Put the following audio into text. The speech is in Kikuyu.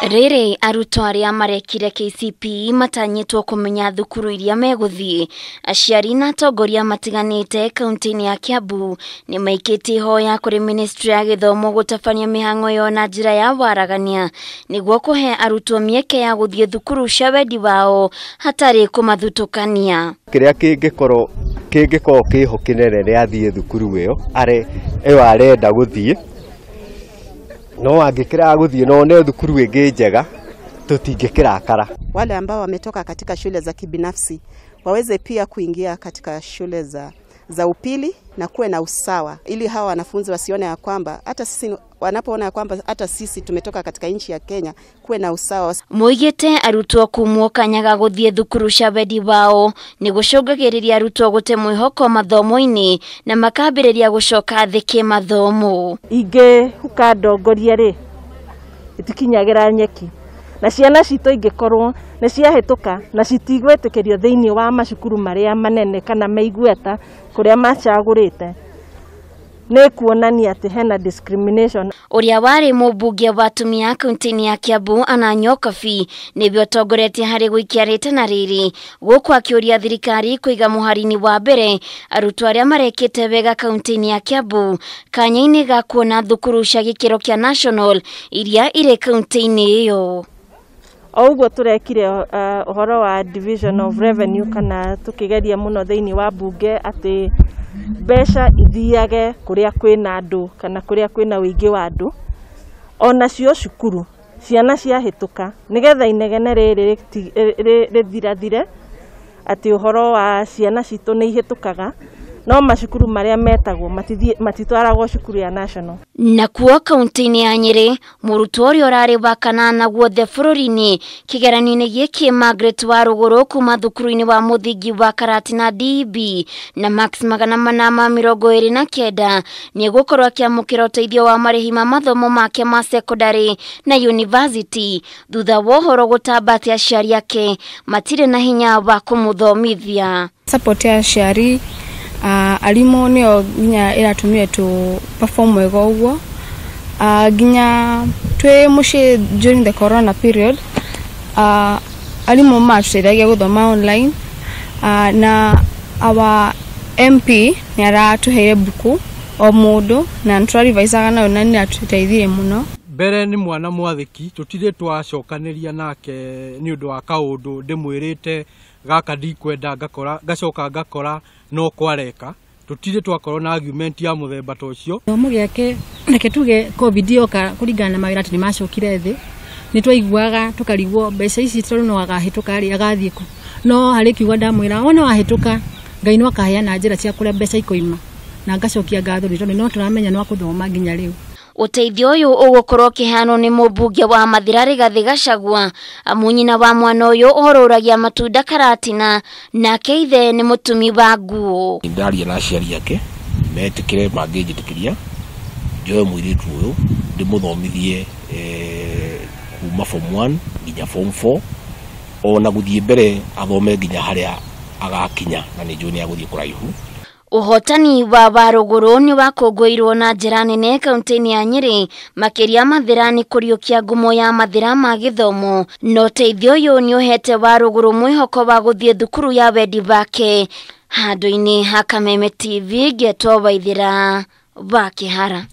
Rĩrĩ arutwo arĩa marekire KCPE matanyĩtwo kũmenya thukuru iria megũthiĩ. Aciari na atongoria matiganĩte kaunti-inĩ ya Kiambu nĩmaikĩtie ihoya kũrĩ ministry ya gĩthomo gũtabania mĩhang'o ĩyo na njĩra ya waragania nĩguo kũhe arutwo mĩeke ya gũthiĩ thukuru cia wendi wao hatarĩ kũmathutũkania. Kĩrĩa kĩngĩkorwo kĩho kĩnene nĩ athiĩ thukuru ĩyo ĩyo arenda gũthiĩ, no angĩkĩraga gũthiĩ no one thukuru ĩngĩ njega tũtingĩkĩrakara. Wale ambao wametoka katika shule za kibinafsi waweze pia kuingia katika shule za upili na kuwe na usawa, ili hawa wanafunzi wasione ya kwamba hata sisi wanapoona ya kwamba hata sisi tumetoka katika nchi ya Kenya, kuwe na usawa. Moigĩte arutwo kumwo kanyaga gũthiĩ thukuru cia wendi wao nĩ gũcũngagĩrĩria arutwo gũte mwĩhoko mathomo-inĩ na makambĩrĩria gũcoka thĩ kĩmathomo. Ingĩhuka ndongoria rĩ itikinyagĩra nyeki, na ciana citũ ingĩkorwo nĩ ciahĩtũka na citigwĩtĩkĩrio thĩinĩ wa macukuru marĩa manene kana meigweta kũrĩa macagũrĩte, nĩ kuonania atĩ hena discrimination. Ũrĩa warĩ mũmbunge wa atumia kaunti-inĩ ya Kiambu Anna Nyokabi nĩwe ũtongoretie harĩ gũikia rĩtana rĩrĩ, gũkũ akĩũria thirikari kũiga mũhari-inĩ wa mbere arutwo arĩa marekĩte wega kaunti-inĩ ya Kiambu kanya-inĩ ga kuona thukuru cia gĩkĩro kĩa national iria irĩ kaunti-inĩ ĩyo. O ũguo tũrekire ũhoro wa division of revenue kana tũkĩgeria mũno thĩinĩ wa bunge atĩ mbeca ithiage kũrĩa kwĩna andũ kana kũrĩa kwĩna ũingĩ wa andũ, onacio cukuru ciana ciahĩtũka nĩgetha inegene rĩrĩ rĩthirathire atĩ ũhoro wa ciana citũ nĩ ihĩtũkaga, no macukuru marĩa metagwo matitwaragwo cukuru ya national. Nakuo kaunti-inĩ ya Nyĩrĩ, mũrutwo ũrĩa ũrarĩ wa kanana guothe bũrũri-inĩ kĩgeranio-inĩ gĩkĩ Margaret Warũgũrũ kuma thukuru-inĩ wa mũthingi wa Karatina DB na max 829 nĩegũkorwo akĩamũkĩra ũteithio wa marĩhi ma mathomo make ma secondary na university thutha wa ũhoro gũtamba atĩ aciari ake matirĩ na hinya wa kũmũthomithia. Support ya aciari arimũ nĩo nginya ĩratũmire tũ perform wega ũguo, nginya twĩ mũciĩ during the corona period, arimũ matũteithagia gũthoma online, na our MP nĩ aratũheire mbuku o mũndũ na nĩtũrarivisaga nayo na nĩ atũteithirie mũno. Mbere nĩ mwana mwathĩki, tũtirĩ twacokanĩria nake nĩ ũndũ wa kaũndũ ndĩmwĩrĩte gaka ndikwenda ngacoka ngakora no kwareka, tũtirĩ twakorwo na argument ya mũthemba ta ũcio. Gĩthomo gĩake reke tuge COVID yoka kũringana na mawĩra atĩ nĩmacokire thĩ, nĩtwaiguaga tũkarigwo mbeca ici tondũ no agahĩtũka rĩ agathiĩ kũ, no harĩ kiugo ndamwĩra wona wahĩtũka Ngai no akaheana njĩra cia kũrĩa mbeca ikoima, na ngacokia ngatho nĩ tondũ no tũramenya no akũthoma nginya rĩu. Ũteithio ũyũ ũgũkorwo ũkĩheanwo nĩ mũmbunge wa Mathira Rigathĩ Gachagua, amu nyina wa mwana ũyũ ũhorũragia matunda Karatina, nake ithe nĩ mũtumi wa nguo. Ndaria na aciari ake metĩkĩre mangĩnjĩtĩkĩria njoe mũirĩtu ũyũ ndĩmũthomithie kuma form 1 nginya form 4 ona gũthiĩ mbere athome nginya harĩa agakinya, na nĩ njũĩ nĩ agũthiĩ kũraihu. Ũhotani wa Warũgũrũ nĩ wakũngũĩirwo na njĩra nene kaunti-inĩ ya Nyĩrĩ, makĩria Mathira nĩ kũriũkia ngumo ya Mathira ma gĩthomo, na ũteithio ũyũ nĩ ũhete Warũgũrũ mwĩhoko wa gũthiĩ thukuru ya wendi wake. Handũ-inĩ ha Kameme TV ngetwo Waithĩra wa Kĩhara.